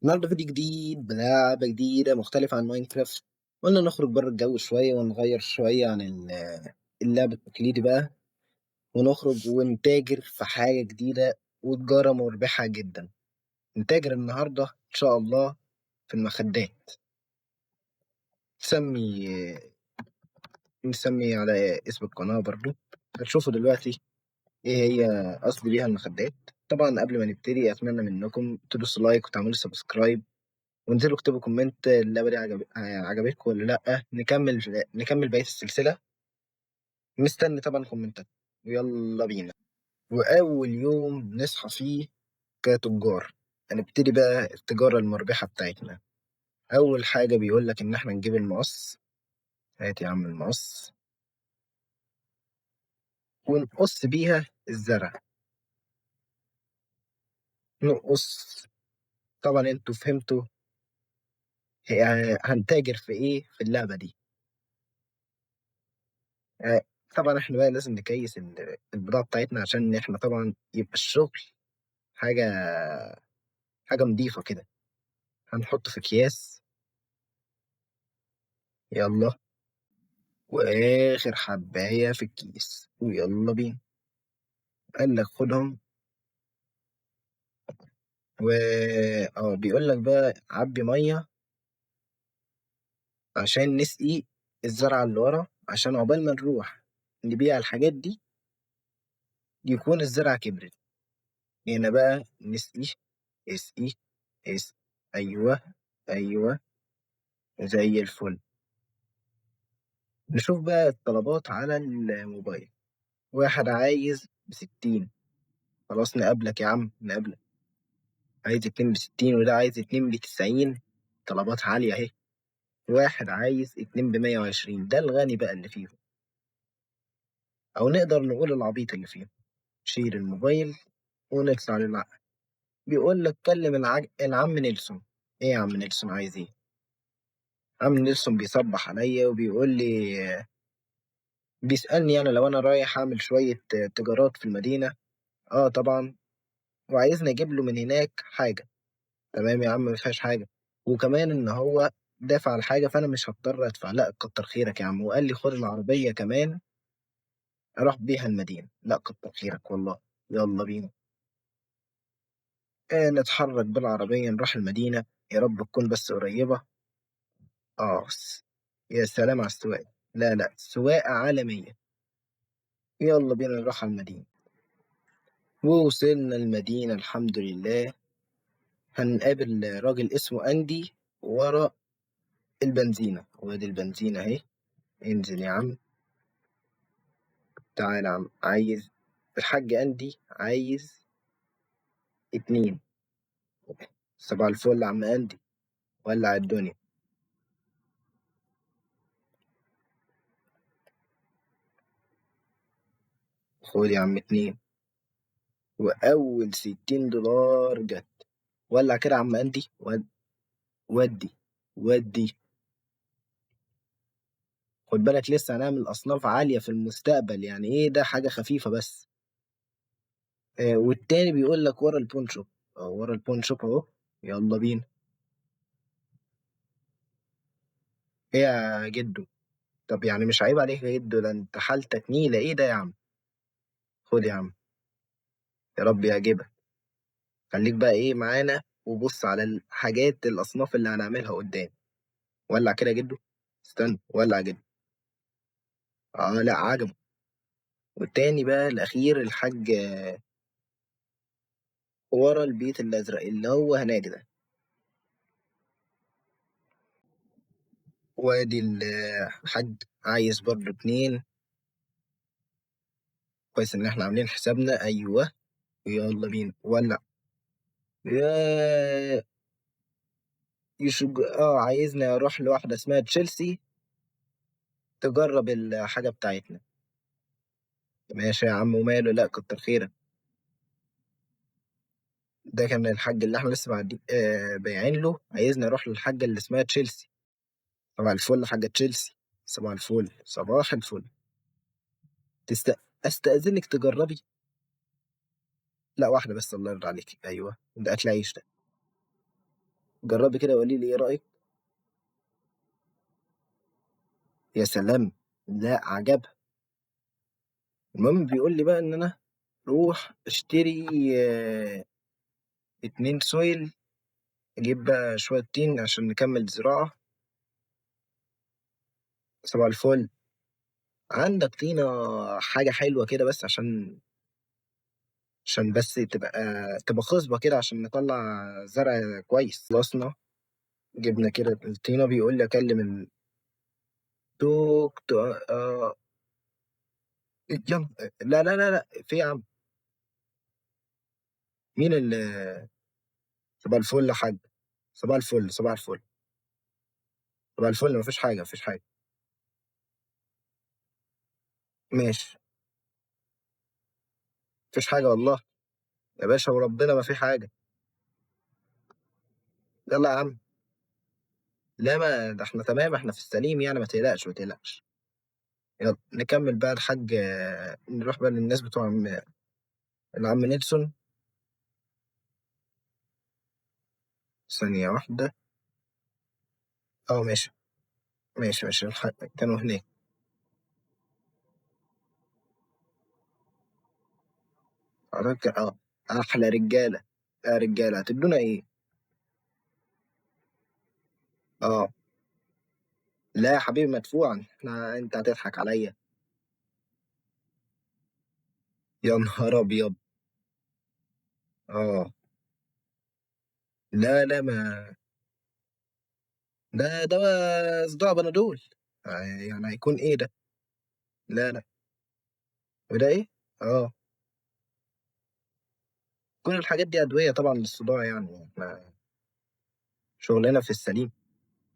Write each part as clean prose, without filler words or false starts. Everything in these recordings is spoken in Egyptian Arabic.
النهارده فيديو جديد بلعبة جديدة مختلفة عن ماينكرافت. قلنا نخرج بره الجو شوية ونغير شوية عن اللعب التقليدي بقى، ونخرج ونتاجر في حاجة جديدة وتجارة مربحة جدا. نتاجر النهارده إن شاء الله في المخدات. نسمي على اسم القناة برضو. هتشوفوا دلوقتي ايه هي قصدي بيها المخدات. طبعا قبل ما نبتدي اتمنى منكم تدوسوا like وتعملوا subscribe وانزلوا اكتبوا comment اللعبه دي عجبتكم ولا لا. نكمل بقيه السلسله. مستني طبعا كومنتات. ويلا بينا. واول يوم نصحى فيه كتجار هنبتدي بقى التجاره المربحه بتاعتنا. اول حاجه بيقول لك ان احنا نجيب المقص. هات يا عم المقص ونقص بيها الزرع. نقص. طبعا انتوا فهمتوا هنتاجر في ايه في اللعبه دي. طبعا احنا بقى لازم نكيس البضاعه بتاعتنا عشان احنا طبعا يبقى الشغل حاجه نظيفه كده. هنحط في اكياس. يلا واخر حبايه في الكيس ويلا بينا. قال لك خدهم. و بيقول لك بقى عبي ميه عشان نسقي الزرعه اللي ورا، عشان عقبال ما نروح نبيع الحاجات دي يكون الزرعه كبرت. هنا بقى نسقي، اسقي، اسقي. ايوه ايوه زي الفل. نشوف بقى الطلبات على الموبايل. واحد عايز ب60، خلاص نقابلك يا عم، نقابلك. عايز 2 ب60، وده عايز 2 ب90. طلبات عالية اهي. واحد عايز 2 ب120، ده الغني بقى اللي فيهم، أو نقدر نقول العبيط اللي فيهم. شيل الموبايل ونطلع للعقل. بيقول لك كلم العم نيلسون. ايه يا عم نيلسون عايز ايه؟ عم نيلسون بيصبح عليا وبيقول لي، بيسألني أنا لو أنا رايح أعمل شوية تجارات في المدينة. طبعاً، وعايزني أجيب له من هناك حاجة. تمام يا عم، ما فيهاش حاجة. وكمان إن هو دافع الحاجة فأنا مش هضطر أدفع. لا كتر خيرك يا عم. وقال لي خد العربية كمان أروح بيها المدينة. لا كتر خيرك والله. يلا بينا. نتحرك بالعربية نروح المدينة. يا رب تكون بس قريبة. يا سلام على السواقة. لا لا سواقة عالمية. يلا بينا نروح على المدينة. ووصلنا المدينة الحمد لله. هنقابل راجل اسمه أندي ورا البنزينة. وادي البنزينة اهي. انزل يا عم، تعال يا عم. عايز الحاج أندي، عايز 2. صباح الفل يا عم أندي، ولع الدنيا. خد يا عم 2. وأول ستين دولار جت. ولع كده يا عم أندي. ودي ودي. خد بالك لسه هنعمل أصناف عالية في المستقبل. يعني إيه ده؟ حاجة خفيفة بس. والتاني بيقول لك ورا البون شوب. ورا البون شوب أهو. يلا بينا. إيه يا جدو؟ طب مش عيب عليك يا جدو؟ ده أنت حالتك نيلة. إيه ده يا عم؟ خد يا عم، يا رب يعجبك. خليك بقى إيه معانا وبص على الحاجات الأصناف اللي هنعملها قدام. ولع كده يا جدو، استنى، ولع يا جدو. لا عجبه. والتاني بقى الأخير الحاج ورا البيت الأزرق اللي هو هناك ده. وادي الحاج عايز برضه 2. كويس إن إحنا عاملين حسابنا. أيوه يلا بينا. ولع. يا يشج. عايزنا أروح لواحدة اسمها تشيلسي تجرب الحاجة بتاعتنا. ماشي يا عم وماله، لا كتر خيرك. ده كان الحاج اللي احنا لسه بايعين له. عايزنا نروح للحاجة اللي اسمها تشيلسي. صباح الفل يا حاجة تشيلسي. صباح الفل، صباح الفل. استأذنك تجربي؟ لا واحدة بس، الله يرضى عليك. أيوة ده أكل عيش ده. جربي كده وقولي لي ايه رأيك. يا سلام، لا عجبها. المهم بيقول لي بقى ان انا روح اشتري آه، 2 soil، اجيب بقى شوية طين عشان نكمل زراعة. صباح الفل. عندك طينة حاجة حلوة كده، بس عشان بس تبقى خصبة كده، عشان نطلع زرع كويس. خلصنا جبنا كده الطينة. بيقول لي اكلم الدكتور. يلا. لا لا لا لا، في يا عم. مين اللي صباح الفل يا حاج؟ صباح الفل، صباح الفل، صباح الفل. مفيش حاجة، مفيش حاجة. ماشي، مفيش حاجة والله يا باشا، وربنا ما في حاجة. يلا يا عم. لا، ما ده احنا تمام، احنا في السليم يعني، ما تقلقش ما تقلقش. يلا نكمل بقى الحاج. نروح بقى للناس بتوع العم نيلسون. ثانية واحدة. ماشي ماشي ماشي. الحاج كانوا هناك. حضرتك، أحلى رجالة. يا رجالة هتدونا إيه؟ لا يا حبيبي، مدفوعا. أنت هتضحك عليا. يا نهار أبيض. لا لا، ما ده صداع بنادول. يعني هيكون إيه ده؟ لا لا. وده إيه؟ كل الحاجات دي أدوية طبعا للصداع، يعني إحنا شغلنا في السليم.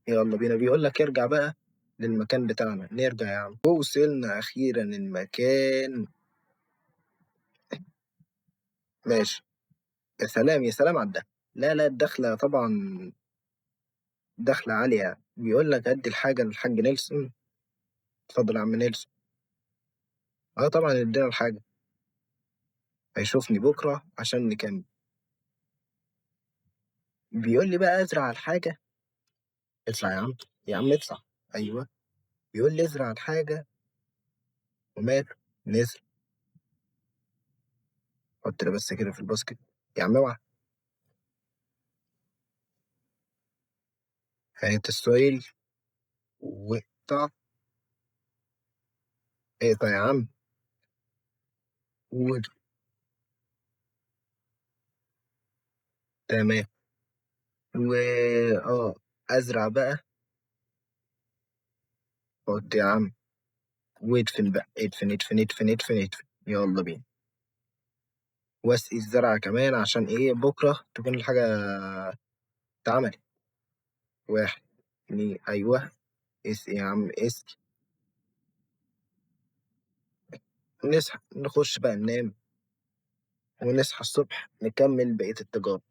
يلا بينا. بيقول لك ارجع بقى للمكان بتاعنا. نرجع يا عم. وصلنا أخيرا المكان. ماشي. يا سلام يا سلام على الدخلة. لا لا، الدخلة طبعا دخلة عالية. بيقول لك أدي الحاجة للحاج نيلسون. اتفضل يا عم نيلسون. طبعا ادينا الحاجة. هيشوفني بكرة عشان نكمل. بيقول لي بقى ازرع الحاجة. اطلع يا عم، يا عم اطلع. أيوة. بيقول لي ازرع الحاجة. وماله، نزل. حط ده بس كده في الباسكت يا عم، اوعى. هات السويل واقطع. اقطع يا عم. و تمام. و ازرع بقى. حط يا عم. وادفن بقى، ادفن ادفن ادفن ادفن ادفن. يلا بينا. واسقي الزرع كمان عشان ايه؟ بكره تكون الحاجه اتعملت. 1 2، ايوه. اسقي يا عم، اسقي. نصحى نخش بقى ننام، ونصحى الصبح نكمل بقية التجارب.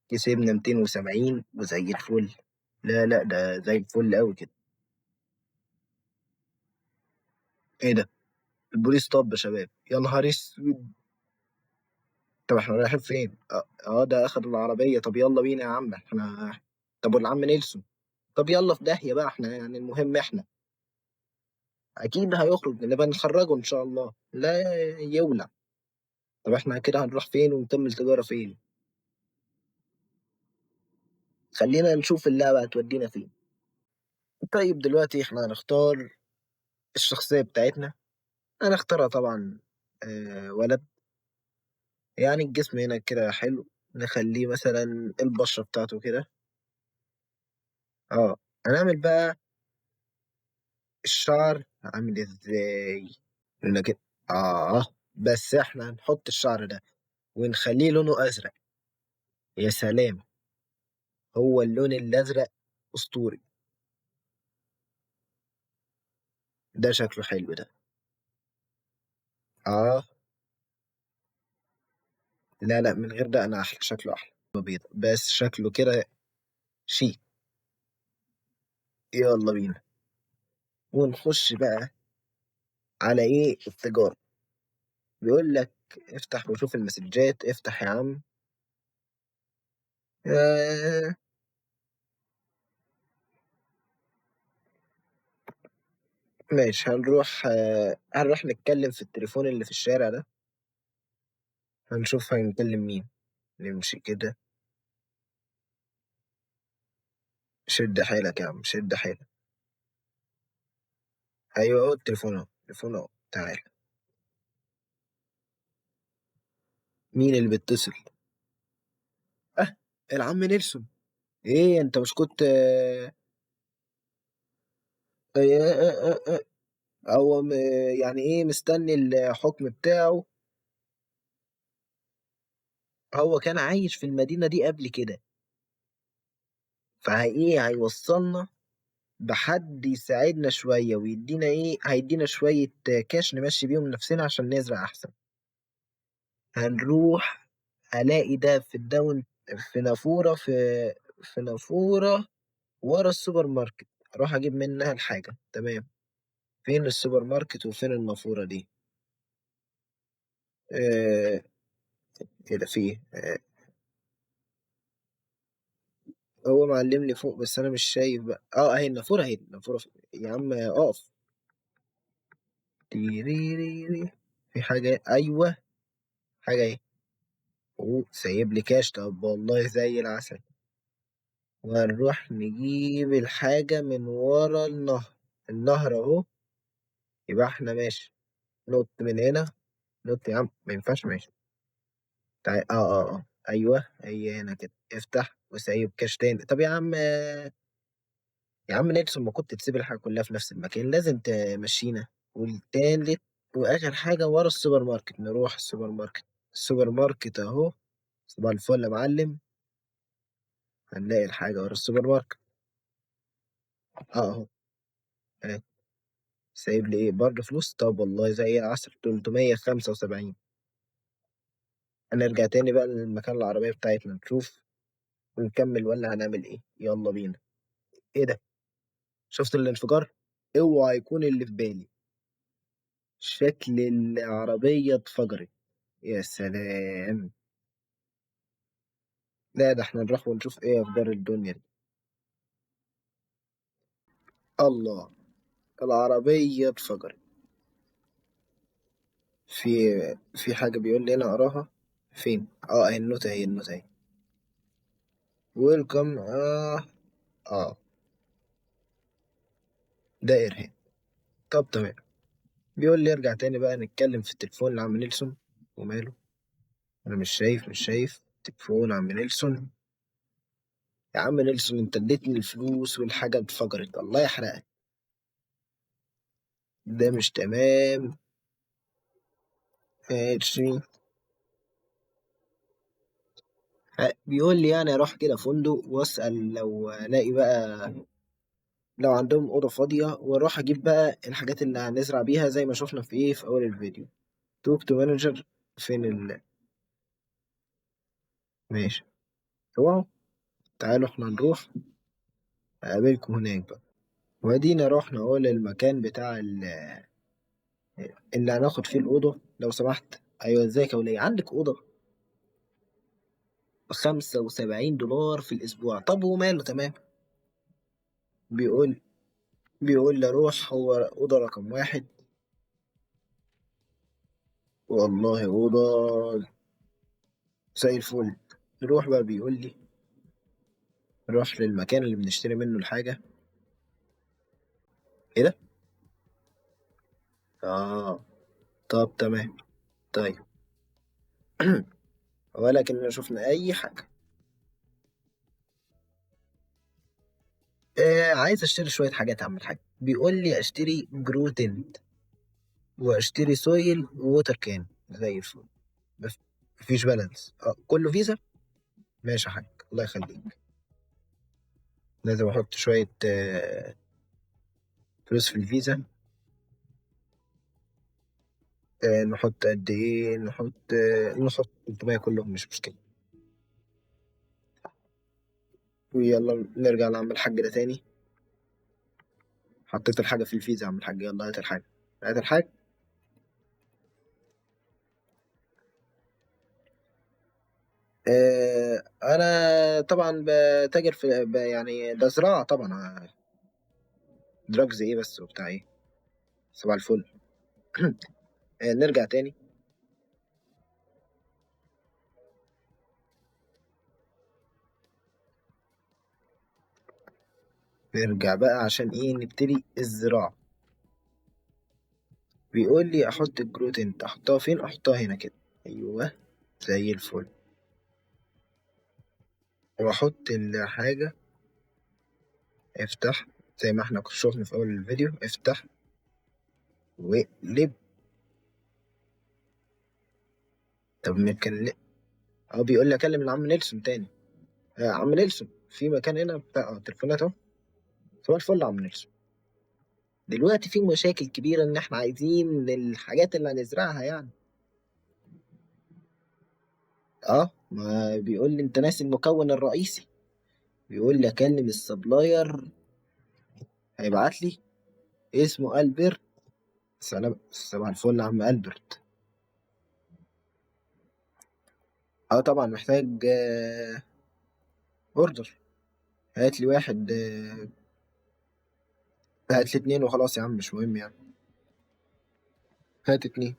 كسبنا 270 وزي الفل. لا لا، ده زي الفل قوي كده. ايه ده؟ البوليس طب يا شباب. يا نهار اسود. طب احنا رايحين فين؟ ده اخد العربية. طب يلا بينا يا عم احنا. طب والعم نيلسون؟ طب يلا في داهية بقى احنا، يعني المهم احنا اكيد هيخرج، نبقى نخرجه ان شاء الله. لا يولع. طب احنا كده هنروح فين ونكمل تجارة فين؟ خلينا نشوف اللعبة هتودينا فين. طيب دلوقتي احنا هنختار الشخصية بتاعتنا. هنختارها طبعا، ولد. يعني الجسم هنا كده حلو، نخليه مثلا البشرة بتاعته كده. هنعمل بقى الشعر عامل ازاي؟ قلنا كده. بس احنا هنحط الشعر ده ونخليه لونه ازرق. يا سلام، هو اللون الازرق اسطوري. ده شكله حلو ده. لا لا، من غير ده انا احلى، شكله احلى. بيض بس شكله كده شيك. يلا بينا ونخش بقى على ايه؟ التجارة. بيقول لك افتح وشوف المسجات. افتح يا عم. آه ماشي، هنروح نتكلم في التليفون اللي في الشارع ده، هنشوف هنكلم مين. نمشي كده. شد حيلك يا عم، شد حيلك. ايوه اهو التليفون اهو، التليفون اهو، تعال. مين اللي بيتصل؟ اه العم نيلسون. ايه انت مش كنت هو يعني ايه مستني الحكم بتاعه؟ هو كان عايش في المدينة دي قبل كده، فايه هيوصلنا بحد يساعدنا شوية ويدينا ايه، هيدينا شوية كاش نمشي بيهم نفسنا عشان نزرع احسن. هنروح الاقي ده في الداون، في نافورة، في نافورة ورا السوبر ماركت، اروح اجيب منها الحاجة. تمام. فين السوبر ماركت وفين النافورة دي؟ ايه ده فيه؟ هو معلم لي فوق بس انا مش شايف بقى. اهي النافورة، اهي النافورة يا عم اقف. تيريريري. في حاجة؟ ايوه حاجة اهي. اوه سايب لي كاش. طب والله زي العسل. وهنروح نجيب الحاجة من ورا النهر. النهر اهو، يبقى احنا ماشي. نط من هنا، نط يا عم، ما ينفعش. ماشي تعال. ايوه هي هنا كده. افتح وسايب كاش تاني. طب يا عم نيلسون، ما كنت تسيب الحاجة كلها في نفس المكان، لازم تمشينا. والتالت واخر حاجة ورا السوبر ماركت. نروح السوبر ماركت. السوبر ماركت اهو. صباح الفل يا معلم. هنلاقي الحاجة ورا السوبر ماركت. اهو. سايب لي ايه برضه؟ فلوس. طب والله زي العسل، 375. هنرجع تاني بقى للمكان العربية بتاعتنا، نشوف ونكمل ولا هنعمل ايه. يلا بينا. ايه ده؟ شفت الانفجار؟ اوعى يكون اللي في بالي. شكل العربية اتفجرت. يا سلام. لا ده احنا نروح ونشوف ايه اخبار الدنيا دي. الله، العربية اتفجرت. في حاجة بيقول لي انا اقراها فين؟ اهي النوتة، اهي النوتة اهي. ويلكم. ده ارهاب. طب تمام. بيقول لي ارجع تاني بقى نتكلم في التليفون لعم نيلسون. وماله؟ انا مش شايف تليفون عم نيلسون. يا عم نيلسون انت اديتني الفلوس والحاجة اتفجرت، الله يحرقك. ده مش تمام. ماشي. بيقول لي اروح كده فندق واسأل لو الاقي بقى لو عندهم أوضة فاضية، واروح اجيب بقى الحاجات اللي هنزرع بيها زي ما شفنا في ايه في اول الفيديو. توك تو مانجر. فين ال ماشي. هو تعالوا احنا نروح اقابلكم هناك بقى. وادينا رحنا اهو للمكان بتاع اللي هناخد فيه الأوضة. لو سمحت. أيوة ازيك يا ولية، عندك أوضة؟ بخمسة وسبعين دولار في الأسبوع. طب وماله، تمام. بيقول لي روح، هو أوضة رقم 1. والله أوضة زي الفل. نروح بقى، بيقول لي نروح للمكان اللي بنشتري منه الحاجة. إيه ده؟ طب تمام. طيب. ولكننا شفنا أي حاجة. عايز أشتري شوية حاجات يا عم الحاج. بيقول لي أشتري جروتنت وأشتري سويل ووتر كان زي الفل. بس مفيش بالانس. كله فيزا؟ ماشي يا حاج، الله يخليك. لازم أحط شوية فلوس في الفيزا. نحط قد إيه؟ نحط 300 كلهم، مش مشكلة. ويلا نرجع لعم الحاج ده تاني. حطيت الحاجة في الفيزا يا عم الحاج، يلا هات الحاجة، هات الحاجة. انا طبعا بتاجر في يعني ده زراعة طبعا. drugs ايه بس وبتاع ايه. صباح الفل. نرجع تاني. نرجع بقى عشان ايه؟ نبتدي الزراعة. بيقول لي احط ال grow tent، احطها فين؟ احطها هنا كده. ايوه زي الفل. واحط الحاجة، افتح زي ما احنا شفنا في اول الفيديو، افتح واقلب. طب نتكلم، بيقول لي اكلم العم نيلسون تاني. عم نيلسون في مكان هنا بتاع تليفونات اهو. صباح الفل يا عم نيلسون. دلوقتي في مشاكل كبيرة ان احنا عايزين الحاجات اللي هنزرعها يعني. ما بيقول لي انت ناسي المكون الرئيسي. بيقول لي اكلم ال supplier، هيبعت لي اسمه البرت. سلام، صباح الفل يا عم البرت. طبعا محتاج، order. هات لي واحد، هات لي 2 وخلاص يا عم، مش مهم يعني. هات 2.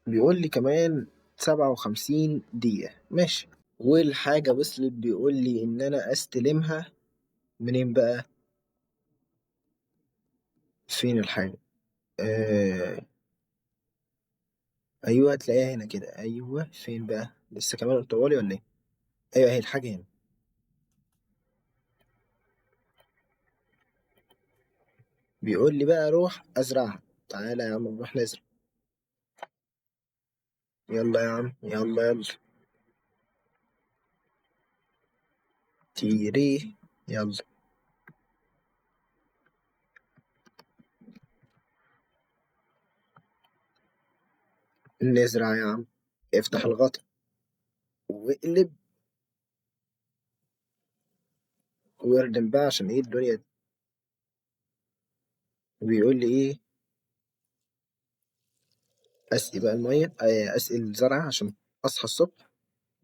بيقول لي كمان 57 دقيقة. ماشي. والحاجة وصلت، بيقول لي إن أنا أستلمها منين بقى؟ فين الحاجة؟ أيوة هتلاقيها هنا كده. أيوة فين بقى؟ لسه كمان طوالي ولا إيه؟ أيوة هي الحاجة هنا. بيقول لي بقى روح أزرعها. تعالى يا عم نروح نزرع. يلا يا عم، يلا يلا تيري، يلا. نزرع يا عم. افتح الغطا واقلب واردم بقى عشان ايه الدنيا. بيقول لي ايه؟ اسقي بقى الميه، اسقي الزرعه عشان اصحى الصبح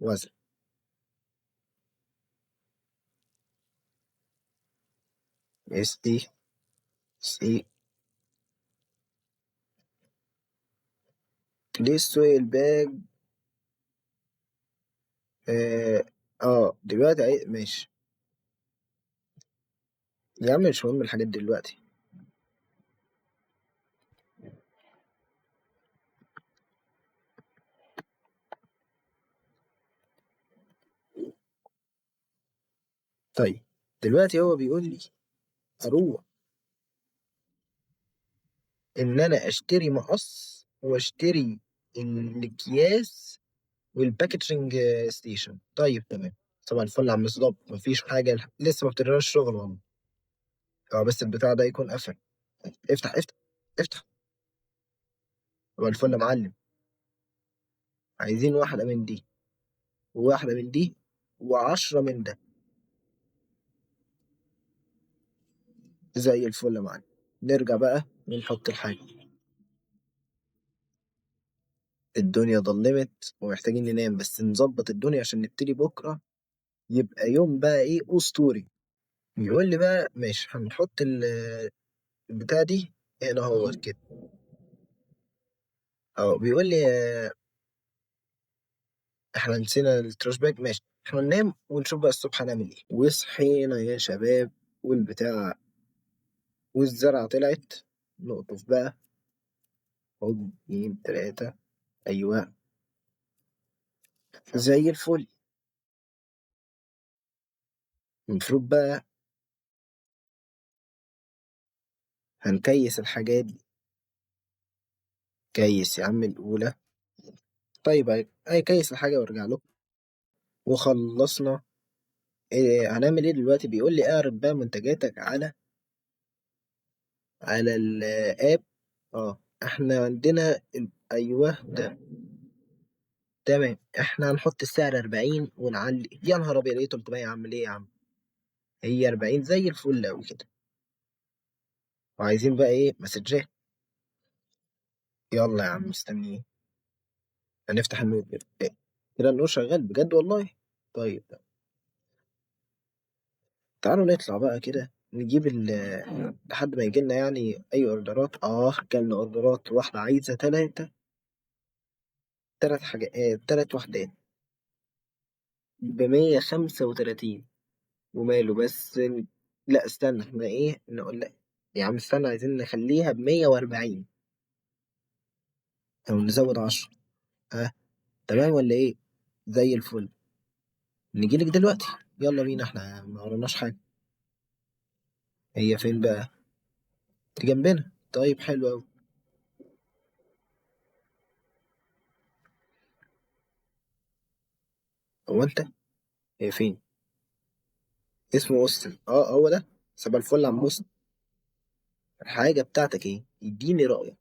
وازرع. اسقي اسقي. ليه ال soil bag؟ دلوقتي ماشي يا عم، مش مهم الحاجات دلوقتي. طيب دلوقتي هو بيقول لي اروح ان انا اشتري مقص واشتري الاكياس وال packaging station. طيب تمام، طبعا الفل يا عم صدام، مفيش حاجه لسه ما ابتديناش الشغل والله. بس البتاع ده يكون قفل. افتح افتح افتح. طبعا الفل يا معلم. عايزين واحده من دي وواحده من دي و10 من ده. زي الفل يا معلم. نرجع بقى ونحط الحاجه. الدنيا ضلمت ومحتاجين ننام، بس نظبط الدنيا عشان نبتدي بكره يبقى يوم بقى ايه اسطوري. بيقول لي بقى ماشي هنحط البتاع دي هنا اهوت كده. بيقول لي، احنا نسينا التراش باج. ماشي احنا ننام ونشوف بقى الصبح هنعمل ايه. وصحينا يا شباب والبتاع والزرعه طلعت. نقطف بقى. 1 2 3. ايوه زي الفل. المفروض بقى هنكيس الحاجات دي. كيس يا عم الأولى. طيب هيكيس الحاجة وارجع له. وخلصنا. هنعمل ايه دلوقتي؟ بيقول لي اعرض بقى منتجاتك على الاب. احنا عندنا ايوه ده تمام. احنا هنحط السعر 40 ونعلي. يا نهار ابيض، ايه 300 يا عم؟ ليه يا عم؟ هي 40 زي الفل اوي كده. وعايزين بقى ايه؟ مسجات. يلا يا عم مستنيين. هنفتح النور كده. كده النور شغال بجد والله. طيب تعالوا نطلع بقى كده نجيب لحد ما يجيلنا يعني أي أوردرات. جالنا أوردرات. واحدة عايزة تلات حاجات، تلات وحدات ب135. وماله بس لا استنى، احنا ايه نقول؟ لا يا عم استنى، عايزين نخليها ب140 أو نزود 10. ها تمام ولا ايه؟ زي الفل. نجيلك دلوقتي، يلا بينا، احنا ما وراناش حاجة. هي فين بقى؟ دي جنبنا. طيب حلو أوي. هو انت هي فين؟ اسمه اوستن. هو ده. صباح الفل يا عم اوستن. الحاجة بتاعتك ايه؟ اديني رأيك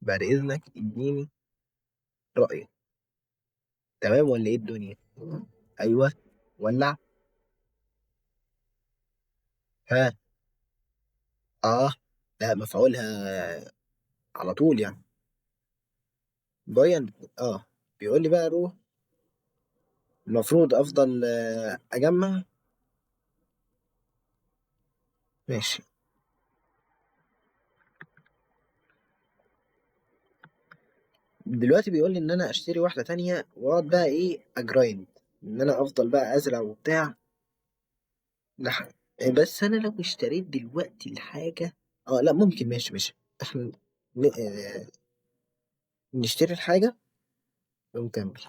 بعد اذنك، اديني رأيك. تمام ولا ايه الدنيا؟ ايوه ولع. ها. اه لا، مفعولها على طول يعني. باين. بيقول لي بقى روح. المفروض افضل اجمع. ماشي. دلوقتي بيقول لي ان انا اشتري واحدة تانية واقعد بقى ايه اجرايند، ان انا افضل بقى ازرع وبتاع. لح... بس انا لو اشتريت دلوقتي الحاجة، لا ممكن. ماشي ماشي، احنا ن... آه، نشتري الحاجة ونكمل.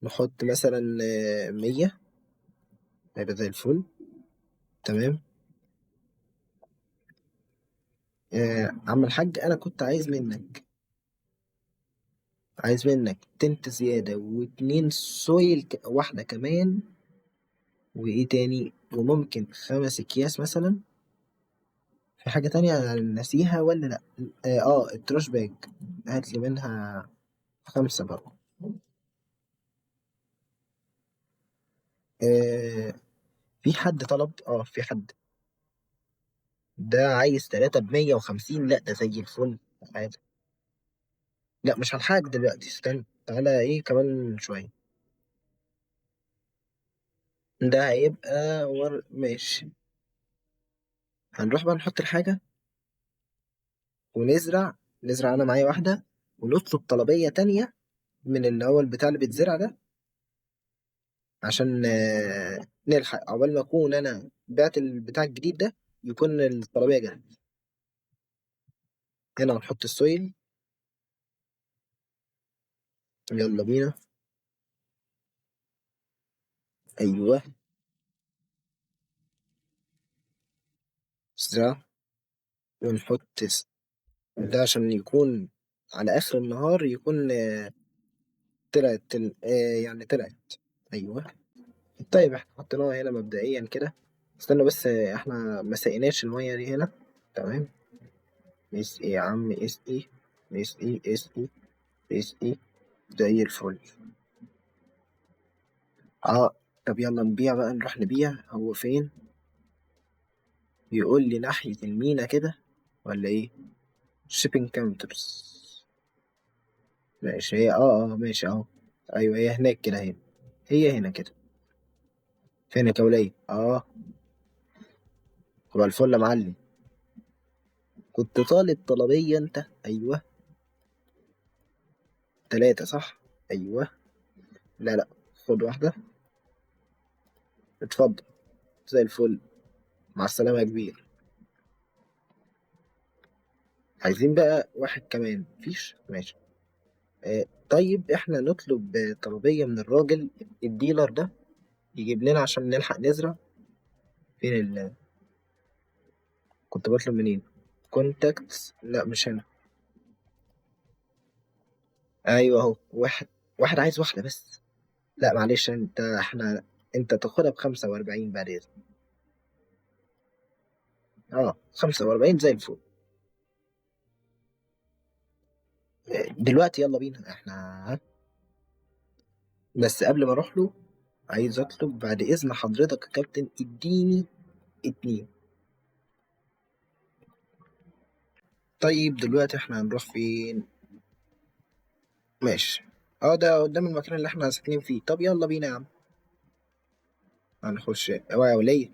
نحط مثلا 100، هيبقى زي الفل. تمام. عم الحاج، انا كنت عايز منك tent زيادة واتنين soil واحدة كمان، وايه تاني، وممكن 5 اكياس مثلا. في حاجة تانية ناسيها ولا لأ؟ ال trash bag هات لي منها 5 برضه. آه في حد طلب، في حد ده عايز 3 ب150. لأ ده زي الفل. تعالى. لأ مش هلحقك دلوقتي، استنى تعالى ايه كمان شوية. ده هيبقى ماشي. هنروح بقى نحط الحاجة ونزرع. نزرع، أنا معايا واحدة، ونطلب طلبية تانية من اللي هو البتاع اللي بيتزرع ده، عشان نلحق عقبال ما أكون أنا بعت البتاع الجديد ده يكون الطلبية جاهزة. هنا هنحط السويل. يلا بينا. أيوه زرع. ونحط ده عشان يكون على آخر النهار يكون طلعت يعني طلعت. أيوه. طيب احنا حطيناها هنا مبدئيا كده. استنى بس، احنا ما سقيناش المية دي هنا. تمام. اس اي يا عم، اس اي، اس اي، اس اي، اس اي، زي الفل. طب يلا نبيع بقى، نروح نبيع. هو فين؟ يقول لي ناحية المينا كده ولا ايه؟ shipping counters. ماشي، هي ماشي اهو. ايوه هي هناك كده، هنا هي هنا كده. فين يا كولية؟ طب الفل يا معلم، كنت طالب طلبية انت. ايوه 3 صح؟ ايوه. لا لا خد واحدة، اتفضل. زي الفل، مع السلامة يا كبير. عايزين بقى واحد كمان، مفيش؟ ماشي. طيب احنا نطلب طلبية من الراجل الديلر ده يجيب لنا عشان نلحق نزرع. فين كنت بطلب منين؟ contacts؟ لا مش هنا. ايوه اهو، واحد عايز واحدة بس. لا معلش، انت تاخدها ب45 بعد اذنك. 45 زي الفل. دلوقتي يلا بينا احنا. ها؟ بس قبل ما اروح له عايز اطلب بعد اذن حضرتك يا كابتن اديني 2. طيب دلوقتي احنا هنروح فين؟ ماشي. اه ده قدام المكان اللي احنا ساكنين فيه. طب يلا بينا يا عم، هنخش. اوعى يا ولية،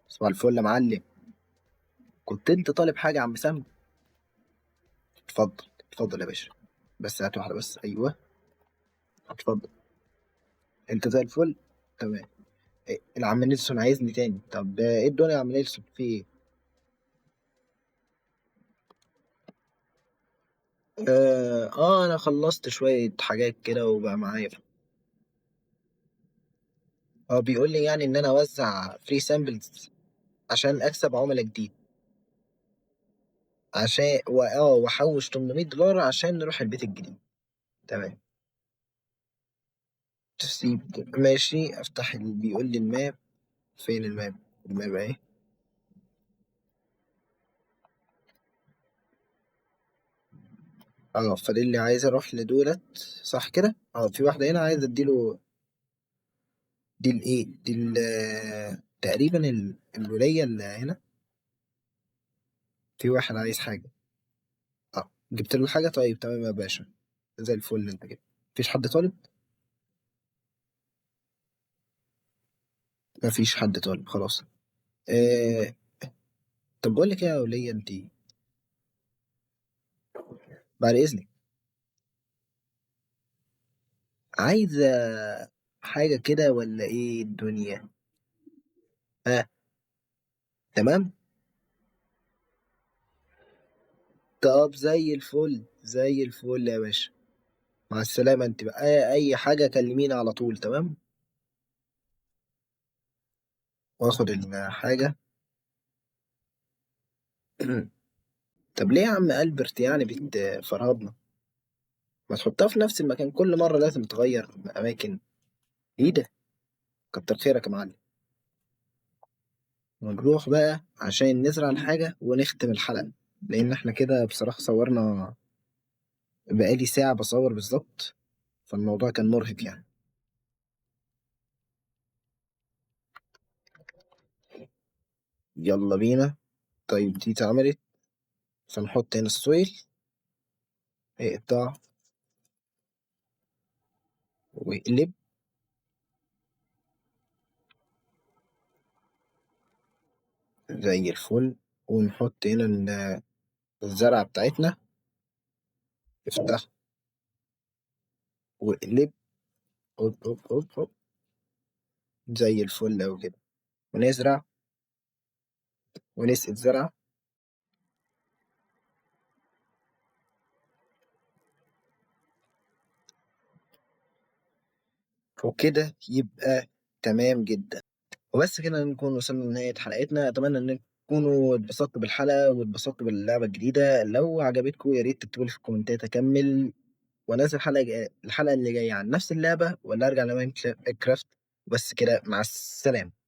صباح الفل يا معلم. كنت انت طالب حاجة يا عم سام؟ اتفضل اتفضل يا باشا، بس هات واحدة بس. ايوه اتفضل، انت زي الفل. تمام. إيه، العم نيلسون عايزني تاني. طب ايه الدنيا يا عم نيلسون، في ايه؟ انا خلصت شوية حاجات كده وبقى معايا. بيقول لي يعني ان انا اوزع free samples عشان اكسب عملاء جديد، عشان واحوش $800 عشان نروح البيت الجديد. تمام. تسيب ماشي. افتح بيقول لي ال map. فين ال map؟ ال map اهي. فدي اللي عايز اروح لدولت صح كده. في واحدة هنا عايز اديله دي الايه، دي تقريبا الولية اللي هنا. في واحد عايز حاجة. جبت له حاجة. طيب تمام يا باشا، زي الفل. انت كده مفيش حد طالب؟ مفيش حد طالب خلاص. طب بقول لك ايه يا ولية، انت بعد اذنك عايزة حاجة كده ولا ايه الدنيا؟ ها تمام. طب زي الفل، زي الفل يا باشا، مع السلامة. انت بقى اي حاجة كلمينا على طول. تمام. واخد الحاجة. طب ليه يا عم ألبرت يعني بتفرهدنا؟ ما تحطها في نفس المكان كل مرة، لازم تغير أماكن. إيه ده؟ كتر خيرك يا معلم. ونروح بقى عشان نزرع الحاجة ونختم الحلقة، لأن إحنا كده بصراحة صورنا بقالي ساعة بصور بالظبط، فالموضوع كان مرهق يعني. يلا بينا. طيب دي اتعملت، فنحط هنا السويل، اقطع واقلب. زي الفل. ونحط هنا الزرعة بتاعتنا، افتح واقلب، هوب هوب هوب هوب، زي الفل أوي كده. ونزرع ونسقي الزرعة. وكده يبقى تمام جدا. وبس كده نكون وصلنا لنهاية حلقتنا. أتمنى إن تكونوا اتبسطتوا بالحلقة واتبسطتوا باللعبة الجديدة. لو عجبتكم يا ريت تكتبوا لي في الكومنتات أكمل وأنزل الحلقة اللي جاية عن نفس اللعبة، ولا أرجع لماينكرافت. بس كده، مع السلامة.